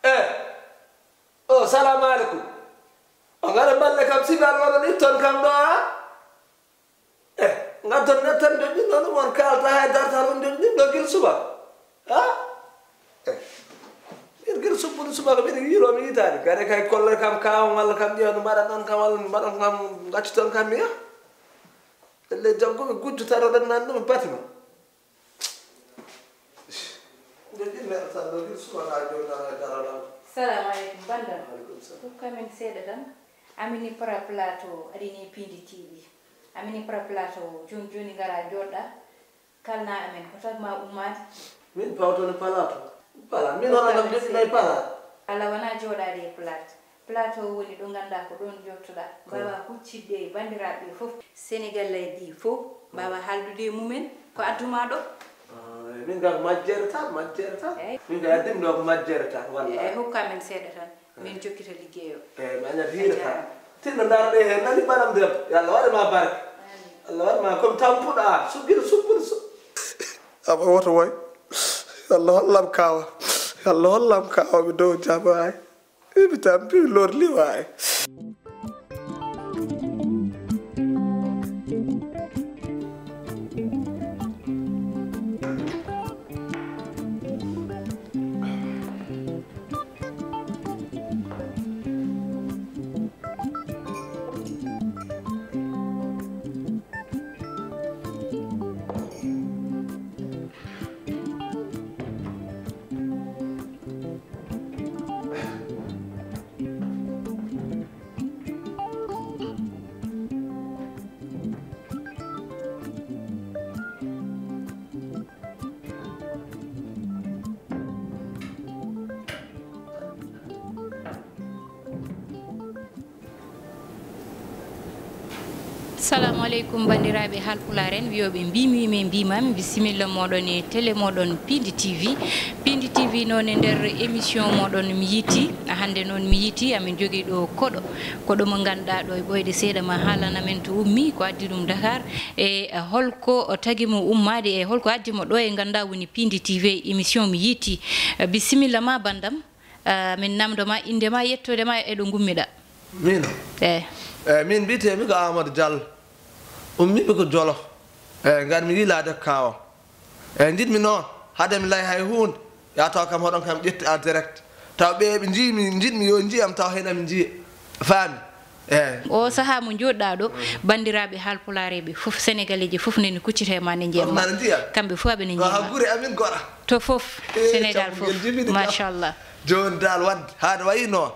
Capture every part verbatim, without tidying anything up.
Eh, o, salamu aleykum. O, ngara balle kam, sigal oɗon itton kam ɗo, a? Eh, ngatton nettande ɗin ɗon, on kalta hay dartal on ɗin ɗo gil suba. Ha? Eh. Min gil subbude subaka, min yiilo mi yitaani. Gare kay kolle kam kaawon walla kam ƴeewa no mbaɗan ɗon kam walla no mbaɗan kam gaccuton kam mi yaha. Elle jagguɓe gujjo taroɗen nan ɗum batima. Nde ɗin neɗɗo tan ɗo gil subaka jooni nan e daranal. Salamu aleykum, bandam. Aleykum salam. Hokku amen seeɗa tan. Amini Para Plateau, aɗini Pindi T V. Amini Para Plateau, jooni jooni ngara jooɗɗa, kalna amen ko tagma ummaade. Min pawtoni Palato? Pala, min hono kam joɗɗinay Pala? Pala wona jooɗaade e Plat. Plateau woni ɗo ngannduɗaa ko ɗoon jottoɗaa. Mbaawa huccidde e banndiraaɓe ɓe fof. Sénégalais ɗi fof mbaawa haaldude e mumen ko adduma ɗo. Ah, min kam majjere tan, majjere tan. Eey. Min kam addim ɗo ko majjere tan, wallaahi. Eey, hokku amen seeɗa tan. Min jokkita liggey o. Eey, mi añat hiire tan. Tinno ndaara ɗe heen nani, banam debbo. Yo Allah waɗe ma barke. Amin. Allah waɗe ma comme tampuɗo an. Suggiɗo, sugguɗo, su- Awa woto woy. Yo Allah hollam kaawa. Yo Allah hollam kaawa mi dow jamaay. Ibi tan bi lor liwaay. Salamu aleykum, banndiraaɓe Haalpulaar en, wiyooɓe mbiimi, wiimi, mbiimaami, bisimilla mooɗon e télé mooɗon Pindi T V. Pindi T V noon e nder émission mooɗon Mi Yiiti. Hannde noon Mi Yiiti, amin jogii ɗo koɗo. Koɗo mo ngannduɗaa ɗo e ɓooyde seeɗa ma haalan amen to ummii, ko addi ɗum Dakar, e holko tagi mo ummaade, e holko addi mo ɗo e ngannduɗaa woni Pindi T V, émission Mi Yiiti. Bisimilla ma, banndam. Ah, min namndo ma innde ma, yettoode ma e ɗo ngummiɗaa. Min? Eey. Eey, min mbiyetee-mi ko Amadou Diallo. Ummiimi ko Jolof. Eey, ngar-mi yiilaade ko kaawam. Eey, njiɗ-mi noon, hade mi lay hay huunde, ya taw kam hoɗon kam ƴetti en direct. Taw ɓe ɓe njii-mi, njiɗ-mi yo njiyam, taw heen ami njiya. Faami? Eey. O sahaa mo njooɗɗaa ɗo, banndiraaɓe Haalpulaareeɓe fof, Senegaleeji fof nani kuccitee ma, ne njiya ma. Fof nana njiya. Kamɓe fof aɓe ne njiya ma. Ko haa gure amin goɗa. To fof, eh, Senegal fof. Machallah. Jooni dal wadde, haade wayi noon.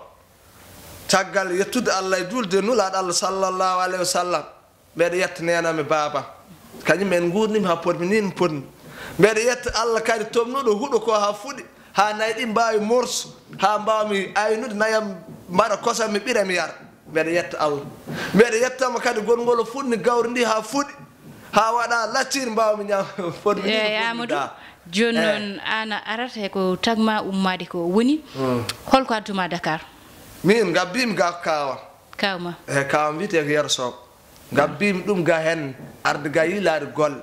Caggal yettude Allah e juulde e Nulaaɗo Allah sallallahu alayhi wa sallam, mbeɗa yetta neenam e baabam. Kañum en nguurndimi haa potmi nii no potmi. Mbeɗa yetta Allah kadi tomnuɗo huɗo ko haa fuɗi, haa nayi ɗi mbaawi morso, haa mbaawmi aynude nayam, mbaɗa kosam mi ɓira mi yara. Mbeɗa yetta Allah. Mbeɗa yettama kadi gongol o fuɗni gawri ndi haa fuɗi, haa waɗa lacciri mbaawmi ñaam fodde ndi no fuɗni Amadou, da. Jooni noon aan a arat e ko tagma ummaade ko woni, holko adduma Dakar? Min ngabbiimi ga ko kaawam. Kaawma? Eey, kaawam wiyetee ko Yero Sow. Ngabbiimi ɗum ga heen, arde ga yiilaade golle.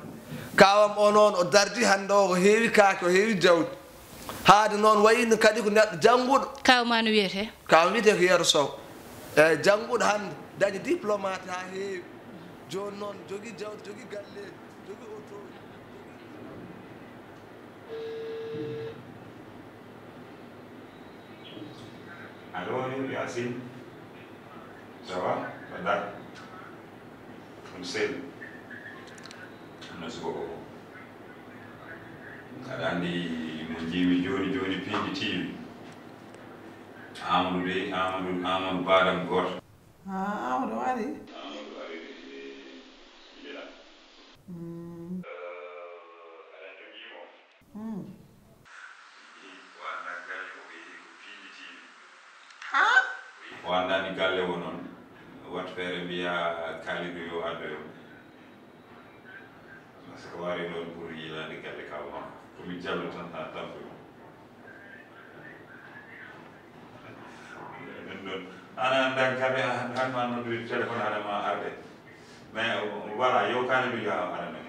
Kaawam o noon o darji hannde o, o heewi kaake, o heewi jawdi. Haade noon wayino kadi ko neɗɗo jannguɗo. Kaawma no wiyetee? Kaawam wiyetee ko Yero Sow. Eyi, jannguɗo hannde dañi diplomate haa heewi. Jooni noon jogii jawdi, jogii galleeji, jogii otooji. Allo, Yacine. Ça va? Mbaɗɗa? On sel. Merci beaucoup. Aɗa anndi mo njiimi jooni jooni piindi tiiwi. Amadou de, Amadou, Amadou baadam gooto. Ah, Amadou o ari. Amadou ari de, ine, ine la. Mm. Aɗa jogii mo. Mm. O anndaa galle o ɓe yehi ko piindi tiiwi. Ha? O anndaani galle o noon. Wat feere mbiya Kalidou yo addoyo. Parce que waari ɗoon pour yiilaade galle kaw makko. Ko mi jallo tan haa tampuɗo. Ɗum ɗoon ana anndan kaɓe han ma noddude téléphone haɗa ma arde. Mais voilà, yo Kalidou yaha aɗa men.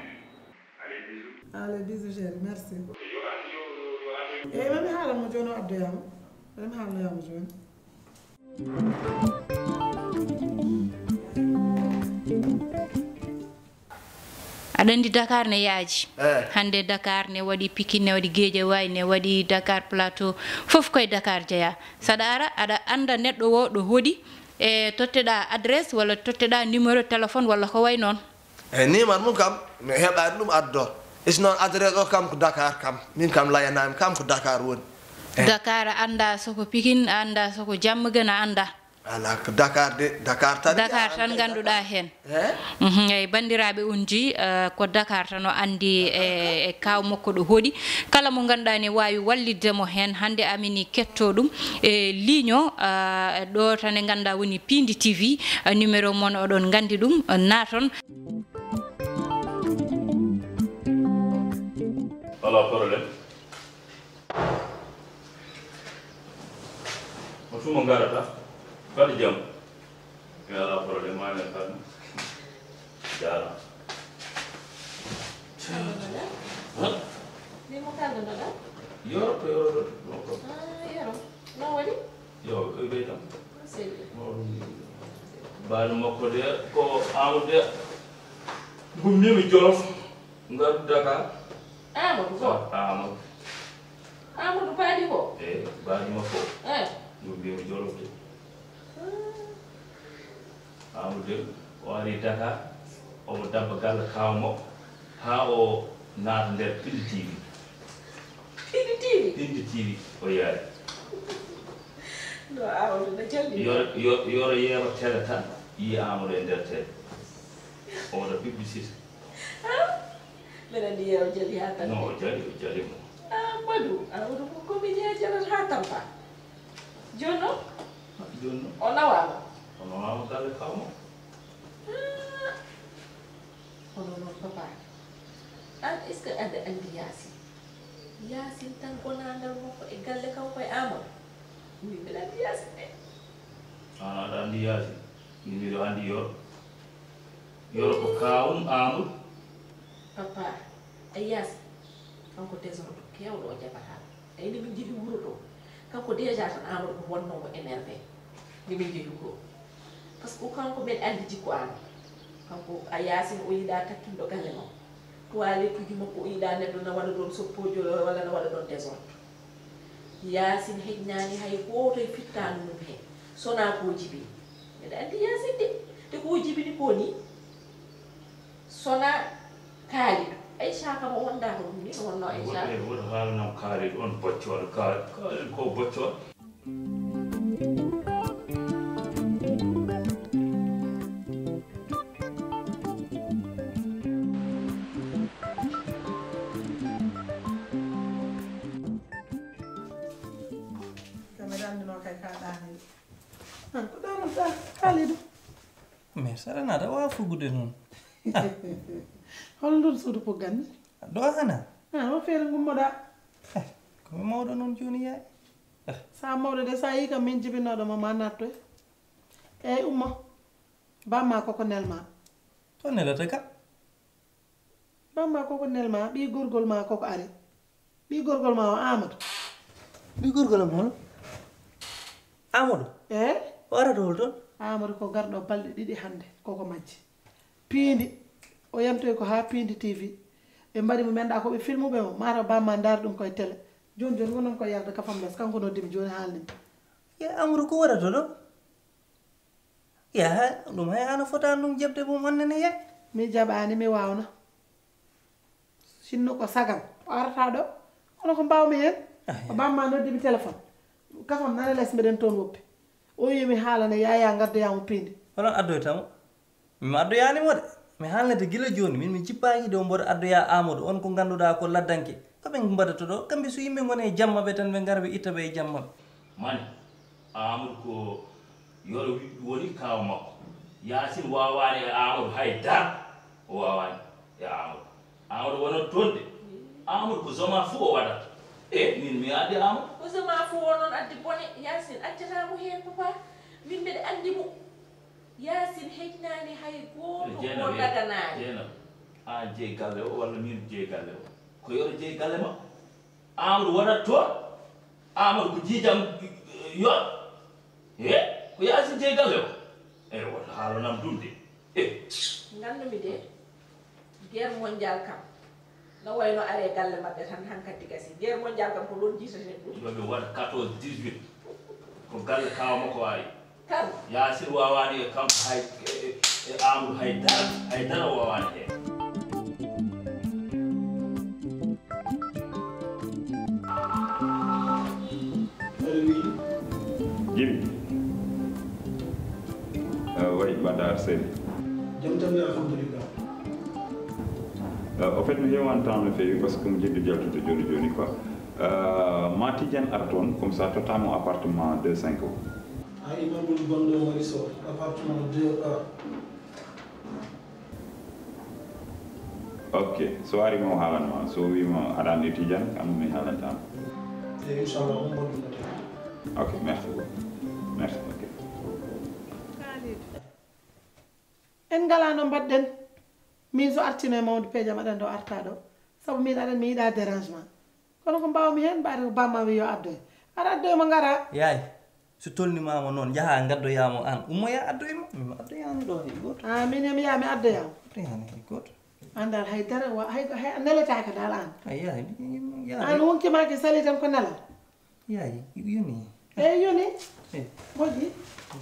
Allez, bisous chéri, merci. Eyi, mami haala mo jooni o addoyaama. Mami haalnoyaama jooni. Aɗa anndi Dakar ne yaaji. Hannde Dakar ne waɗi Pikine, ne waɗi Guédiawaye, ne waɗi Dakar Plateau. Fof koye Dakar jeyaa. Saɗa ara aɗa annda neɗɗo o ɗo hoɗi, e totteɗaa adresse walla totteɗaa numéro téléphone walla ko wayi noon. Eyi, numéro mum kam mi heɓaani ɗum addo. Isi noon adresse o kam ko Dakar kam. Min kam layanaami kam ko Dakar woni. Dakar a anndaa so ko Pikine, a anndaa so ko Diamaguène, a anndaa. Alaa ko Dakar de, Dakar tan. Dakar tan ngannduɗaa heen. Eyi, banndiraaɓe, on njii ko Dakar tan o anndi e kaaw makko ɗo hoɗi. Kala mo ngannduɗaa ne waawi wallitde mo heen, hannde amini kettoo ɗum e ligne o, ɗo tan e ngannduɗaa woni Piindi TV, numéro mon oɗon nganndi ɗum, naaton. Alaa problème. Mo tuma ngarata. Mbaɗa jam. Mi alaa problème, ma men tan. Jaaraama. Kaldonoɗa? Ni mo kaldonoɗa? Yoro ko yoro ɗo ɗo ko. Ah, yoro. No waɗi? Yo, ko ɓe tan. Seydi. Baali makko de ko Amadou de. Gummimi Jolof. Ngar Dakar. Amadou ko? Amadou. Amadou baali ko? Eyi, baali makko. Eh. Gummimi Jolof de. Amadou de, o ari Dakar, omo dabba galle kaaw makko, haa o naata nder Piindi TV. Piindi TV? Piindi TV, o yaari. No Amadou no jalli. Yoro, yoro, yoro yeero tele tan, yii Amadou e nder tele. O waɗa publicité. Ah, mbeɗa anndi yeero jali haa tan. Non, o jali, o jali mo. Amadou, Amadou ko comédien jalat haa tampa. Jooni noon? Jooni noon? O nawaama? O nawaama galle kaaw makko. Kono noon papa, aan est-ce que aɗa anndi Yaasin? Yaasin tan gonaangal makko e galle kanko e Amadou. Min mbiɗa anndi Yaasin de. Aan aɗa anndi Yaasin? Min mbiɗo anndi Yoro. Yoro ko kaawum Amadou. Papa, a Yaasin, kanko désordre keewɗo o jaɓataa. Eyi, nde min njehi wuro to, kanko déjà tan Amadou ko wonnoo mo énervé nde min njehi wuro. Parce que kanko min anndi jikku Amadou. Kanko a Yaasin o yiɗaa takkinɗo galle makko. Toilettuuji makko o yiɗaa neɗɗo na waɗa ɗoon soppoojo walla na waɗa ɗoon désordre. Yaasin heƴnaani hay gooto e fittaandu mum heen. Sonaa ko o jibini. Mbeɗa anndi Yaasin de. Te ko o jibini ko nii. Sonaa Kaalidou. Aysha kam o wondaa ko ɗum ni, o wonnoo Aysha. Woɗɗe, woɗɗe haalanam Kaalidou on boccooɗo. Kaalidou ko boccooɗo. Kam mbeɗa anndunoo kay ka ɗaaniiɗo. An ko ɗaanata Kaalidou. Mais saɗa naata waawa fugude noon. Hol ndun suudu pugganmi? Ɗo hana? An o feere ngummoɗaa? Ko mi mawɗo noon jooni yaay. Sa mawɗo de, sa yii kam min jibinooɗo ma, ma nattoy. Eey ummo. Bamma koko nelma. To nelata ka? Bamma koko nelma, ɓii gorgol ma koko ari. Ɓii gorgol ma o Amadou. Ɓii gorgol am hol? Amadou? Eey. O arata hol toon? Amadou ko garɗo balɗe ɗiɗi hannde, koko majji. Piindi, o yantoyi ko haa Piindi T V. Ɓe mbaɗi mo, mi anndaa ko ɓe filmuɓe mo, mataw bamma ndaari ɗum koye télé. Jooni jooni wonon ko yarde kafam les, kanko noddimi jooni haalnimi. Ya Amadou, ko waɗata ɗo? Ya, ɗum hay hano fotani ɗum jaɓde mum, on nene ya. Mi jaɓaani, mi waawna. Sinno ko sagam, o arata ɗo. Kono ko mbaawmi heen? Ah, ko ya. Bamma noddimi téléphone. Kafam nana les, mbeɗen toon woppi. O wiimi haalane Yaya ngaddoyaa mo Piindi. Holon addoyta mo? Mi addoyaani mo de. Mi haalnete gila jooni. Min mi jippaaki de o mboɗo addoya Amadou, on ko ngannduɗaa ko laddanke. Ko ɓe mbaɗata ɗo? Kamɓe so yimɓe ngoni e jamma ɓe tan, ɓe ngara ɓe itta ɓe e jamma ɓe. Mani, Amadou ko yoro wi-, woni kaaw makko. Yaasin waawaani e Amadou hay dara. O waawaani e Amadou. Amadou wonat toon de. Amadou ko zoma fuu o waɗata. E, min mi addi Amadou. Ko zoma fuu o noon addi bone. Yaasin accata mo heen, papa. Min mbeɗa anndi mo. Yaasin heƴnaani hay gooto ko daganaani. Jeynaba, aan jeyi galle o walla min jeyi galle o? Ko yoro jeyi galle makko. Amadou wonat toon. Amadou ko jiijam yon. He, ko Yaasin jeyi galle o? E, woto haalanam ɗum de. E. Nganndumi de, guerre mondiale kam, no wayno are galle maɓɓe tan, hankadi gasi. Guerre mondiale kam ko ɗon jiitaten ɗum. Yo ɓe waɗa quatorze dix-huit. Ko galle kaaw makko ari. Kan? Yaasin waawaani e kam hay, e, e, e Amadou hay dara, hay dara o waawaani heen. Allo, oui. Jimmy. Euh, oui, mbaɗɗa aɗa selli. Jam tan, alhamdulillah. Euh, au fait, mi heewani temps no feewi, parce que mi jiɗɗo jaltude jooni jooni quoi. Euh, ma Tidiane ar toon, comme ça, totta mo appartement deux cinq o. A immeuble gonɗo Maurice o, appartement deux A. Ok, so ari mo haalan ma, so wi ma aɗa anndi Tidiane, kam mi haalanta ma. E inchallah, on mbaɗi mo tan. Ok, merci beaucoup. Merci, ok. Khalid. En ngalaa no mbaɗɗen. Min so artino e mawde peeje am aɗa anndi o arta ɗo. Sabu min aɗa anndi mi yiɗa dérangement. Kono ko mbaawmi heen, mbaɗa ko bamma wi yo addoy. Aɗa addoy mo ngara. Yaay, so tolnimaama noon, njaha ngaddoyaa mo aan. Ummoya addoy mo. Min mi addoyaani ɗo hay gooto. Ah, min e mi yaha mi addoyaa mo. Addoyaani hay gooto. Aan dal hay dara, wa-, hay, hay a neletaaka dal aan. Ay, yaay, mi, mi, yaay. Aan wonki ma ki sali tan ko nelal. Yaay, yoni. Eey, yoni. Eh. Moƴƴi.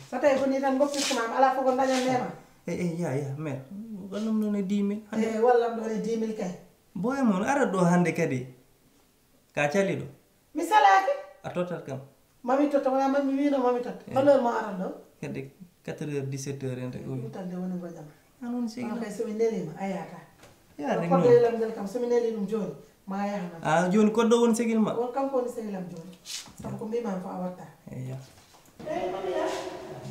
So tawii ko nii tan ngoppirtuma am, alaa fof ko ndañan neema. Eh, eh, ya, ya, mère. Wallam noon e dix mille. Hannde. Eh, wallam ɗoon e dix mille kay. Boy mon, ara ɗo hannde kadi. Ka caliɗo? Mi salaaki. A tottat kam. Mami totta, wona mami wino mami totta. Eh. Hol heure mo aran ɗo? Kadi quatre heures, dix-sept heures en rek. Ɗum tan de woni ngoƴama. A noon sehil. Kono kay so mi neliima, a yahata. Yaade koɗo noon. Koɗo e lam ngel kam, so mi neli ɗum jooni, ma yaha noon. Ah, jooni koɗo woni sehil ma? Won kanko woni sehil am jooni. Sabu ko mbiimi fof a watta. Eya. Eyi, mami ya.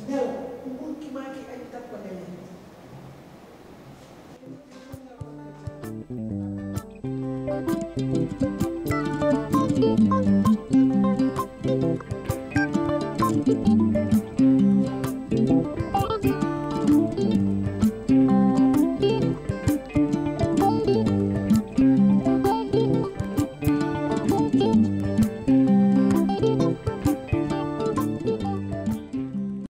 Nel, ko ɓurki ma ki añi tan ko neli.